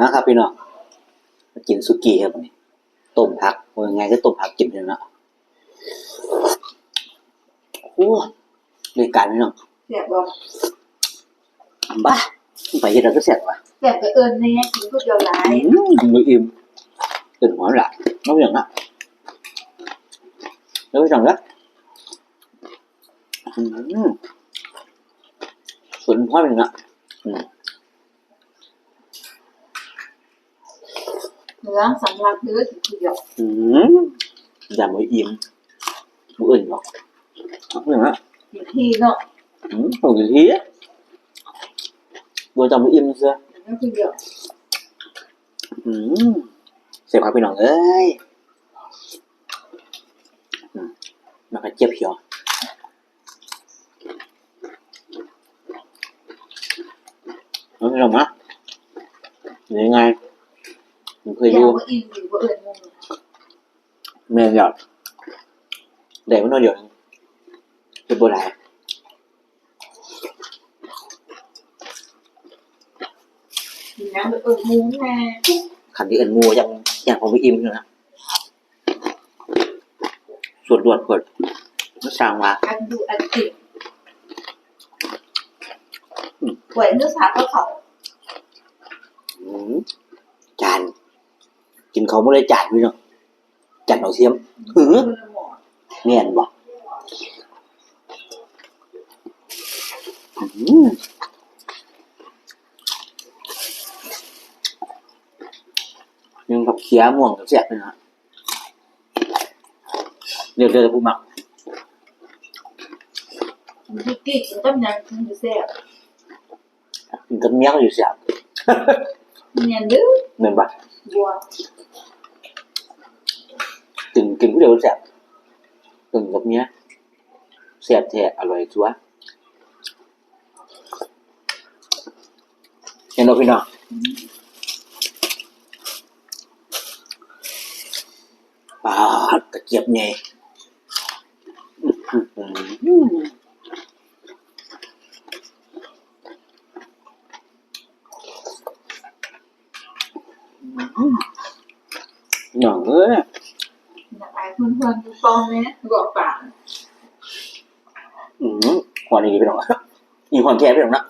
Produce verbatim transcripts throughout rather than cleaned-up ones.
นะครับพี่น้อง มากินสุกี้ครับวันนี้ ต้มผัก ว่าไงก็ต้มผักกินเลยเนาะ โอ้ รายการพี่น้อง แซ่บบ่ บ้า ไปเฮ็ดแล้วก็แซ่บว่ะ แซ่บก็เอิ้นแน่ กินผู้เดียวหลาย อืม มื้ออิ่ม เอิ้นหอมล่ะ น้องอย่างละ แล้วไปสั่งละ อืม ส่วนหอมอีกนะ อืม เนื้อสำลักเด้อ กินผู้เดียว อืม อย่ามาอิ่ม มื้ออื่นเนาะ มื้ออื่นนะ กินทีเนาะ อืม ผมกินที บ่ต้องมาอิ่มเสีย กินผู้เดียว อืม เสียบครับพี่น้องเอ้ย อืม มากระเจี๊ยบเขียว น้องพี่น้องนะ ยังไง มันเคย อยา ดู กมาอิ่มอยู่บ่เอิ้นหมู่ แม่นแล้ว ได้มาหน่อยเดียวนึง เป็นบ่หลาย กินน้ำไปเอิ้นหมู่แน่ คันที่เอิ้นหมู่ยัง ยังคงบ่อิ่มอยู่นะ ส่วนรวดเพิ่น มันสร้างว่า อันดูอันกิน อืม ไหวเนื้อสัตว์ก็เขา อืม จาน กินเขาบ่ได้จานพี่น้อง จานเอาเทียม หือ แม่นบ่ อืม ยังกับเขียม่วงกับแซ่บเลยนะ เลือกได้แต่ผู้มัก มันคือกินกับหยังถึงจะแซ่บ กินกับเมียก็อยู่แซ่บ แม่นเด้อ แม่นปะ บัว กิน กินผู้เดียวแซ่บ กินกับเมีย แซ่บแท้ อร่อยชัวร์ เห็นบ่พี่น้อง ปาด กระเจี๊ยบใหญ่ อื้อหือ น้องเอ้ย อยากให้เพื่อนๆดูกล้องไหม บอกปาก อืม หวานอีหลีพี่น้อง อีหวานแท้พี่น้องนะ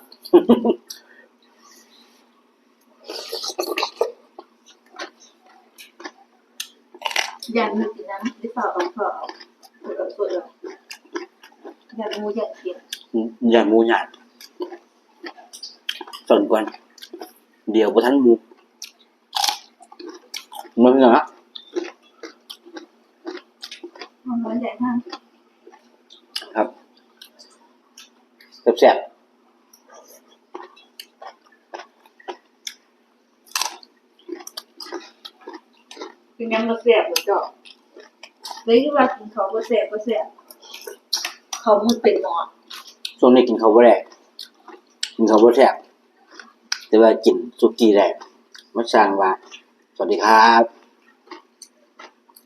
ย่านหมู่กินน้ำที่เปล่าเอาเปล่าเอา เปิดเอาเปิดเอา ย่านหมู่ย่านกิน อืม ย่านหมู่ย่าน สอนก่อน เดี๋ยวบ่ทันหมู่ มันเหรอ มันใหญ่มาก ครับ แซ่บๆ เป็นยังบ่แซ่บบ่เจ้า เลยที่ว่ากินเขาวบ่แซ่บ บ่แซ่บ เขาวมันเป็นหมอ ช่วงนี้กินข้าวบ่ได้ กินข้าวบ่แซ่บ แต่ว่ากินสุกี้ได้ มาสร้างว่า สวัสดีครับ